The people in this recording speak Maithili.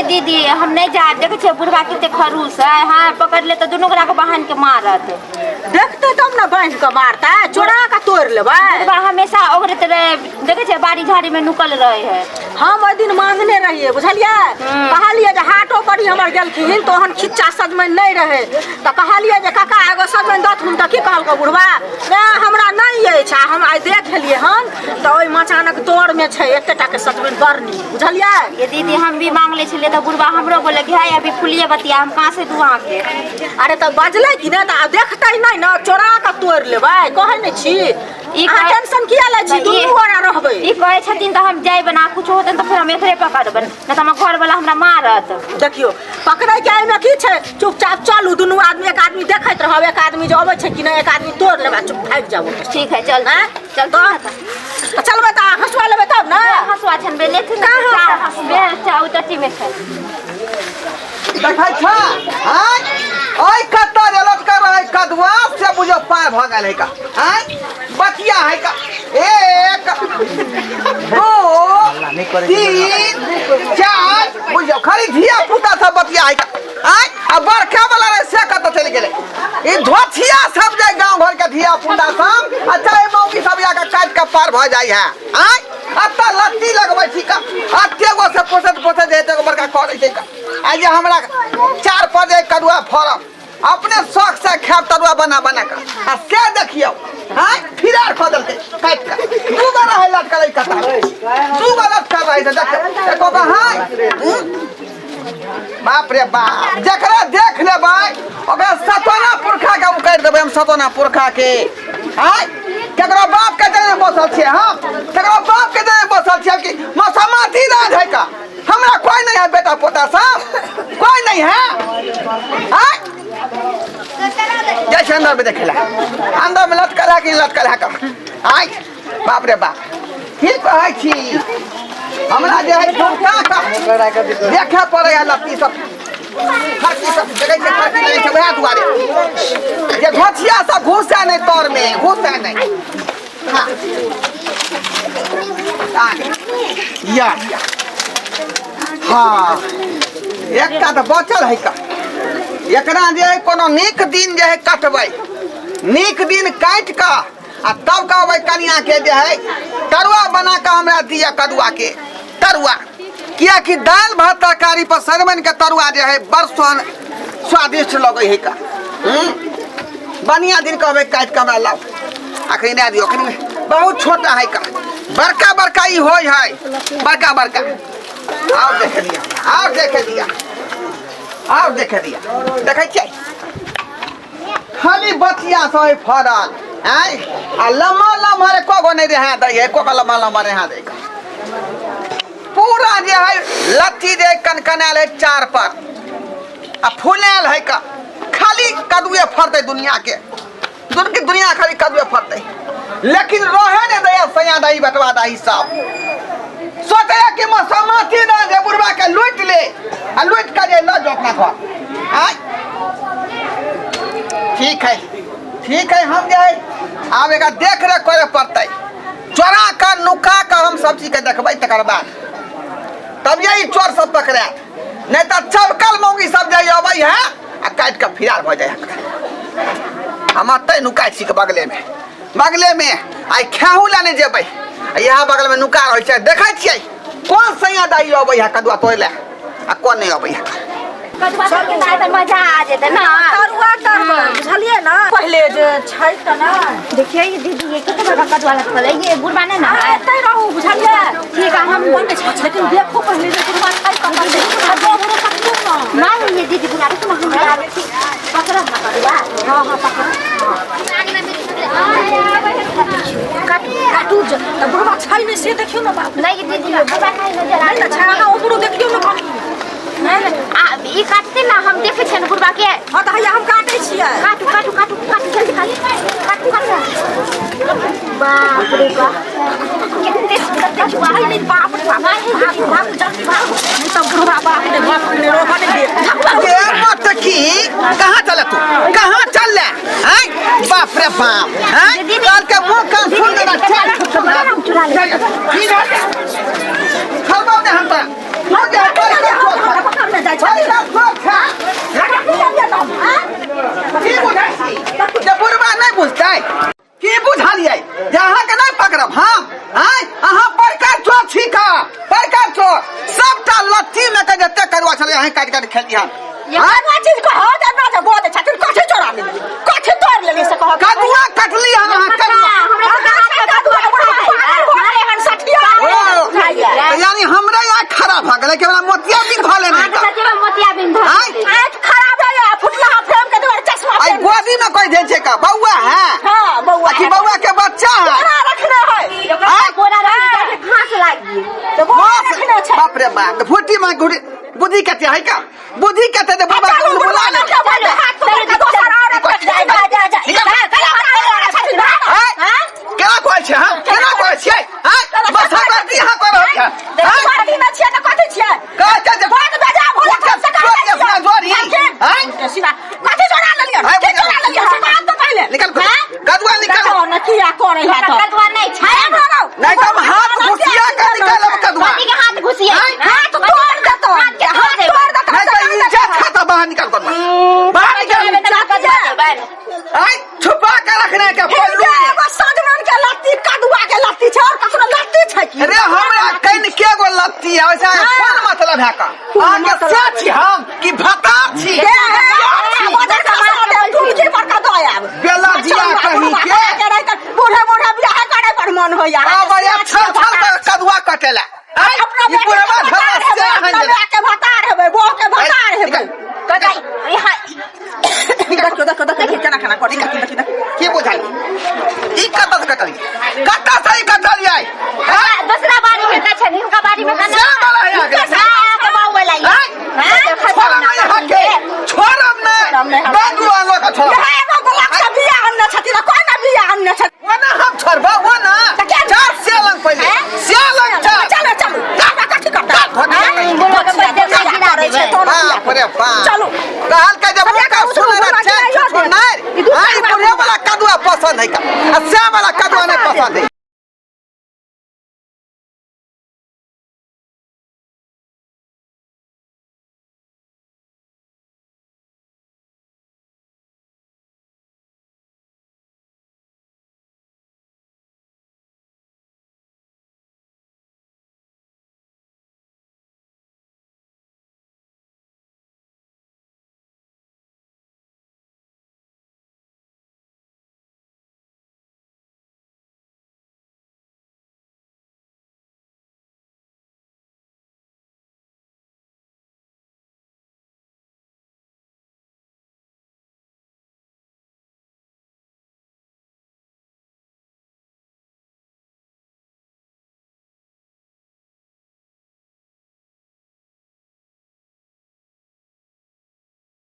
दीदी, हम नहि जायब। देखै छियै बुढ़बा कते खड़ूस है। हाँ, पकड़ ले तऽ दुनू गोरा के बहान के मारत। देखतै तब ने बान्हि कऽ मारतै, चोरा कऽ तोड़ि लेबै। बुढ़बा हमेशा ओगरैत रहे, देखै छियै बाड़ी झाड़ी में नुकल रहे है। हम ओहि दिन मांगने रहियै, बुझलियै? कहलियै जे हाटो पर ही हमर गेलखिन तऽ ओहन खिच्चा सजमनि नहि रहै, तऽ कहलियै जे काका, एगो सजमनि दथुन। तऽ की कहलकै बुढ़बा? ए, हमरा नहि अछि। आ हम आइ देख एलियै हन तऽ ओहि मचानक तोरमे छै एते टाके सजमनि, बड़ नीक, बुझलियै? ये दीदी, हम भी मांग ले छलियै तऽ बुढ़बा हमरो बोले कि है अभी फुलिये बतिया, हम कहाँ से दू अहाँके? अरे, तऽ बजलै कि नहि? तऽ देखतै नहि ने, चोरा कऽ तोड़ि लेबै, कहै नहि छी। ई अहाँ टेंशन किया लै छी? दुनू गोरा रहबै। ई कहै छथिन तऽ हम जायब ना, कुछ होतै तऽ फेर हम एकरे पकड़बै, नहि तऽ हमर घरवला हमरा मारत। देखियौ, पकड़ैके एहिमे की छै? चुपचाप चलू दुनू आदमी। एक आदमी देखैत रहब, एक आदमी जे अबै छै कि नहि, एक आदमी तोड़ लेबै, चुप भागि जाउ। ठीक है, चल। आँय? चल। तऽ चलबै तऽ हँसुआ लेबै तब ने। हँसुआ छनबै लेथिन। कहाँ? हँसुआ उतटी में छै। देखै छ, आँय, ओइ कतऽ जे लटकल रहै कदुआ से बुझो पार भऽ गेल है का। आँय, बतिया है का। एक, दू, तीन, चार, बुझियौ खाली धिया पुता सब बतिया है का। आँय, आ बड़का वाला रहे से कतऽ चलि गेलै? ई धोथिया सब जे गाँव घर के धिया पुता सब, अच्छा, ई मौगी सब आके काटि कऽ पार भऽ जाइ है। आँय, एतऽ लत्ती लगबै छी का, एते गो से पोसैत पोसैत जे एते गो बड़का करै छै का। आ जे हमरा चार पर जे कदुआ फड़ल, अपने शौक से खायब तरुआ बना बना कऽ, आ से देखियौ, आँय, फिरार कऽ देलकै काटि कऽ। दू गो रहै लटकल एहि कतार, दू गो लटकल रहै से देखियौ एको गो। हाँ, बाप रे बाप, जकरा देख लेबै ओकरा सतोना पुरखा के उकाड़ि देबै हम, सतोना पुरखा के। आँय, केकरो बाप के जने बसल छियै हम? केकरो बाप के जने बसल छियै कि मसमाती राज है का? हमरा कोई नहीं है, बेटा पोता सब कोई नहीं है? आँय, जाइ छै अंदर में देखे ला, अंदर में लटकल है कि लटकल है कम। आँय, बाप रे बाप, की कहै छी? हमरा जे है झुमका का देखे पड़े है लत्ती सब, फरकी सब देखै छै, फरकी लगै छै। वएह दुआरे जे घोचिया सब घुसै नहि, तर में घुसै नहि। हाँ, या या, हाँ, एकटा तऽ बचल है का। एकरा जे है कोनो नीक दिन जे है कटबै, नीक दिन काटि कऽ आ तब कहबै कनिया के जे है तरुआ बना कऽ हमरा दिअ, कदुआ के तरुआ, कियाकि दालि भात तरकारी पर सजमनि के तरुआ जे है बड़ स्वादिष्ट लगै है का। बढ़िया दिन कहबै काटि कऽ हमरा लाउ। अखनी दए दियौ, अखनी बहुत छोटा है का। बड़का बड़का ई होइ है, बड़का बड़का। आर देखे दिया, आर देखे दिया, आर देखे दिया। देखै छियै, खाली बचिया सब है फड़ल। आँय, आ लम्बा लम्बा एको गो नहि रहै दै है, एको गो लम्बा लम्बा रहै दै। पूरा जे है लत्ती जे कनकनायल है चार पर आ फुलायल है का। खाली कदुए फड़तै दुनिया के, दुन के दुनिया खाली कदुए फड़तै, लेकिन रहे नहि दैया सैया दाई, बटवा दाई। सब सोचैया कि मसमाती ना जे बुढ़वा के लूटि ले आ लूटि के जे लऽ जाओ अपना घर। आँय, ठीक है, ठीक है, हम जे है आब एकरा देख रेख करे पड़तै। चोरा कऽ नुका कऽ हम सब चीज के देखबै, तकर बाद तब यही चोर सब पकड़ायत, नहि तऽ चबकल मौगी सब जे अबै है आ काटि कऽ फिरार भऽ जाइ है। हम एतै नुकाइ छी के बगलेमे, बगलेमे। आइ खेहू लए नहि जेबै, आ इएह बगलमे नुका रहै छै। देखै छियै कोन सैया दाइ अबै है कदुआ तोड़ै लए आ कोन नहि अबै है। कदुआ तोड़के तऽ आइ तऽ मजा आ जेतै ने। तरुआ तरबै, बुझलियै ने? पहिले जे छै तऽ ने। देखिए ये दीदी, ये कते बड़का कदुआ लटकल है। ये बुढ़बा नहि ने है? एतै रहू, बुझलियै? ठीक है, हम बन्द छै, लेकिन देखो पहिले जे बुढ़वा छै कतऽ छै। आ दोहरो पकड़ू ने। नहीं ये दीदी, बुढ़ा रुकू ना, हम आबै छी, पकड़ब ना कदुआ। हँ, पकड़ू, काटू काटू। जे तऽ बुढ़वा छै ने से देखियौ ने बाप। नहीं ये दीदी, बुढ़बा नहीं नजर नहि ने छै? अहाँ उम्हरो देखियौ ने कनी। नहीं नहीं, आ ई काटते ना, हम देखै छियै ने बुढ़बा के। हँ, तऽ हैया हम काटै छियै। काटू काटू काटू काटू, जल्दी काटू काटू काटू। बाप रे बाप, कते सुंदर कदुआ नहीं नहीं, बाप रे बाप, भागू भागू, जल्दी भागू, नहीं तऽ बुढ़वा बाप रे बाप ने रोकऽ नहि देत। गे मटकी, कहाँ चले तू? कहाँ चल ले? आँय, बाप रे बाप, आँय, काल के मुँह कान सुन देना। चल, चुरा ले। की खरबाव ने हम तोरा। हम जे तोड़ के चोर। जते कदुआ छलै अहीं काटि काटि खेलिहन। ये कोन चीज कहो जे अपना जे बोल छथिन, कथी चोरा लेली, कथी तोड़ लेली से कहो। कदुआ कटली हन अहाँ, कदुआ। हमरा सबके हाथ के कदुआ पागल भऽ गेलै हन सठिया। ओ, खाइए। तऽ यानी हमरा यहाँ खराब भऽ गेलै कि हमरा मोतिया बिन धऽ लेने अहाँके सचमे मोतिया बिन धऽ आँय? लेने। आँखि खराब है, फुटला फ्रेम के दुआरे चश्मा आई पहिन। गोदी में कोई दे छै का बौआ है? हाँ, बौआ। अथी बौआ के बच्चा है। बोरा रखने है। ओकरा आँय? बोरा रख दे, घास लागि गेल। तो बोरा रखने छै। बाप रे बाप, फुटी में गुड़ी बुद्धि कते है का, बुद्धि कते दे बुढ़बा के चलू, बुला बुढ़वा ले। के बोलते हाथ पकड़ के दोसर औरत के जा, जा, जा, जा। निकल। छथिन। आँय? केना कहै छै? हाँ, केना कहै छियै? आँय? बस हम यहाँ कर रहल छै। आँय? कथी में छियै तऽ कथी छियै? कहै छै जे बहुत बेजा भोला उठ के से कर जोड़ी अपना जोड़ी। आँय? सीधा कथी चोरा लेलियै? आँय, की चोरा लेलियै से बात तऽ पहिले। निकल, कदुआ निकल। देखो ने किया करै है ओकरा तऽ। कदुआ नहि छै। नहीं तो हम हाथ घुसिया के निकालब कदुआ। कथी के हाथ घुसिया? आँय? हाथ तोड़ देतौ, हाथ के हाथ तोड़ तोड़ देतौ। नहीं तो इज्जत खाता, बाहर निकाल कदुआ, बाहर निकाल। आँय, छुपा के रखने के पल्लू में। एगो सजमन के लत्ती, कदुआ के लत्ती छै और ककरो लत्ती छै की? अरे हमरा कन के गो लत्ती है, वैसा कोन मतलब है का? अहाँ के से छी हम कि भता छी? हे, हे, बजर खसा देब, तुलसी पर के दऽ आयब। बेला जिया कहीं के। बूढ़े बूढ़े बियाह करे पर मन होइया। आब ये छल छल के कदुआ कटेला। आँय, अपना ई बेटा बुढ़वा के झलवा भतार से हेबै, अपना हन बेटा के भतार हेबै, बौह के भतार हेबै। देखियौ, देखियौ, देखियौ, केना केना करै छै, देखियौ, देखियौ। के बुझाई ई कतऽ से कटल, कतऽ से ई कटल जाय? दूसरा बारी में का छनि, हुनका बारी में का से वाला है अहाँके। हां, के बाऊ वाला ये। आँय? छोड़ब नहि अहाँके, छोड़ब नहि, बंदू आनो के छोड़ब। इएह एगो गोलक से बिया अनने छथिन आ कोइ ने बिया अनने छथिन। ओ ना हम छोड़बा, ओ ना। तऽ किया? चल से लंग पहिले, से लंग चल। चलू, चलू, जाबे कथी करता? बोलो के पैसे नहि गिरा देबै। बाप रे बाप। चलू। कहल के जब सरिया का के सुन उठू, रे गिराइयो छै देब। नहीं ई दूसरा हां, ई बुढ़े वाला कदुआ पसंद है का आ से वाला कदुआ नहीं पसंद है।